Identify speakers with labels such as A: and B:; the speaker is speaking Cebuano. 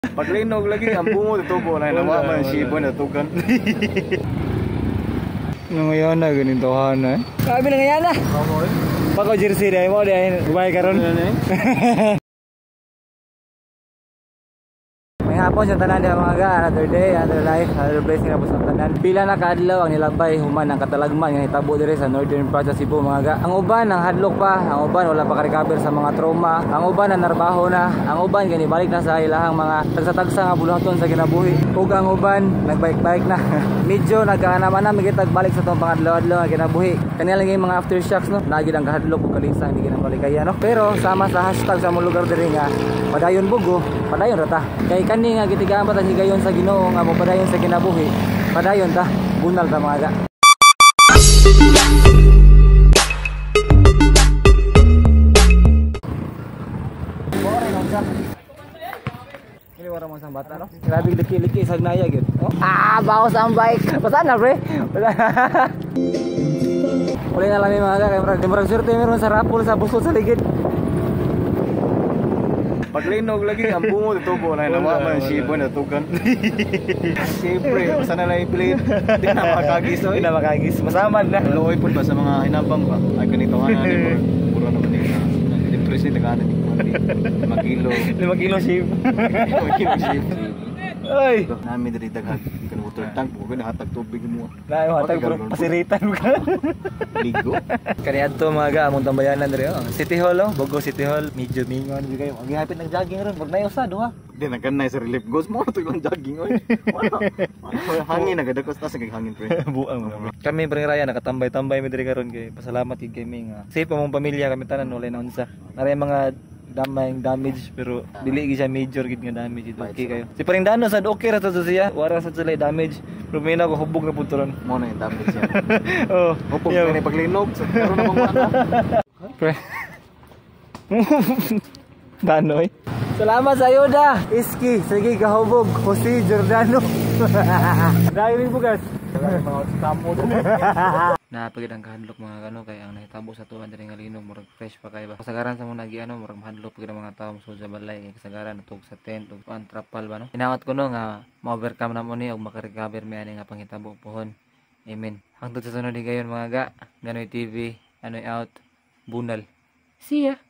A: Paglinog lagi ang bungo tubo na nawa man sibon natugan.
B: Nangayon na ganito na. Sabi nangayon na. Pako jersey dai mo dai gubay karon. May hapon sa tanan diha mga ga, another day, another life, another blessing na po sa tanan. Pila na kaadlaw ang nilabay human ang katalagman nga hitabo diri sa northern part sa Cebu mga ga. Ang uban ang hadlok pa, ang uban wala pa ka-recover sa mga trauma, ang uban na narbaho na, ang uban gani balik na sa ilahang mga tagsa-tagsa nga buluhaton sa kinabuhi. Ug ang uban nagbike-bike na. Medyo nagkaanaman na migitag balik sa tong pangadlaw-adlaw nga kinabuhi. Kani lang yung mga aftershocks no, nagi lang kahadlok ug kalisang hindi kinamalikaya no. Pero sama sa hashtag sa among lugar diri nga padayon bugo, padayon ra ta. Kay kani nga gitigaan pa ta higayon sa Ginoo nga mopadayon sa kinabuhi, padayon ta, bunal ta mga ga. Kini wala mo sang bata no. Grabe liki-liki sa gnaya gyud. Oh. Ah, bawas ang bike. Basta na pre. Uli na lang mga ga kay murag swerte meron sa rapol sa busol sa ligid.
A: Paglinog lagi ang bungo tubo na nawa man sibon natugan. Siyempre, basta na lang i-plate. Di na makagis oy.
B: Di na makagis. Masamad na.
A: Luoy pud ba sa mga hinabang ba? Ay ganito nga na ni mura naman ni depress ni tagana ni 5 kilo.
B: 5 kilo ship.
A: 5 kilo ship.
B: Oy.
A: Nami diri daghang kan water tank mo gani hatag tubig mo.
B: Layo hatag bro pasiritan ka.
A: Ligo.
B: Kaniadto mga ga among tambayanan diri oh. City Hall oh, Bogo City Hall. Medyo mingon gyud kayo. Ang gihapit nag-jogging ron, murag nayo sa duha.
A: Di na kanay sa relief goes mo to lang jogging oy. Hangin nagadakos ta sa hangin pre.
B: Buang mga. Kami pre raya nakatambay-tambay mi diri karon kay pasalamat gid kami nga safe among pamilya kami tanan walay naunsa. Naray mga damay damage pero dili gid siya major gid nga damage ito. Okay kayo. Si Paring Dano sad okay ra to siya. Wara sad sila damage. Pero may na ko hubog na pud ron.
A: Mo na yung damage siya.
B: Oh.
A: Hubog na paglinog sa karon na mga
B: Pre. Danoy. Salamat sa ayuda. Iski, sige kahubog. Jose Giordano. Dahil bugas. Napagid ang kahadlok mga kano kay ang nahitabo sa tuan diri nga linog murag fresh pa kay ba. Kasagaran sa mga nagiano murag mahadlok pagid ang mga tawo mosud sa balay kay kasagaran natug sa tent ug kuan trapal ba no. Hinaot ko no nga ma-overcome na mo ni ug maka-recover mi ani nga panghitabo pohon. Amen. Hangtod sa sunod higayon mga ga. Ganoy TV, Anoy out, bunal. See ya.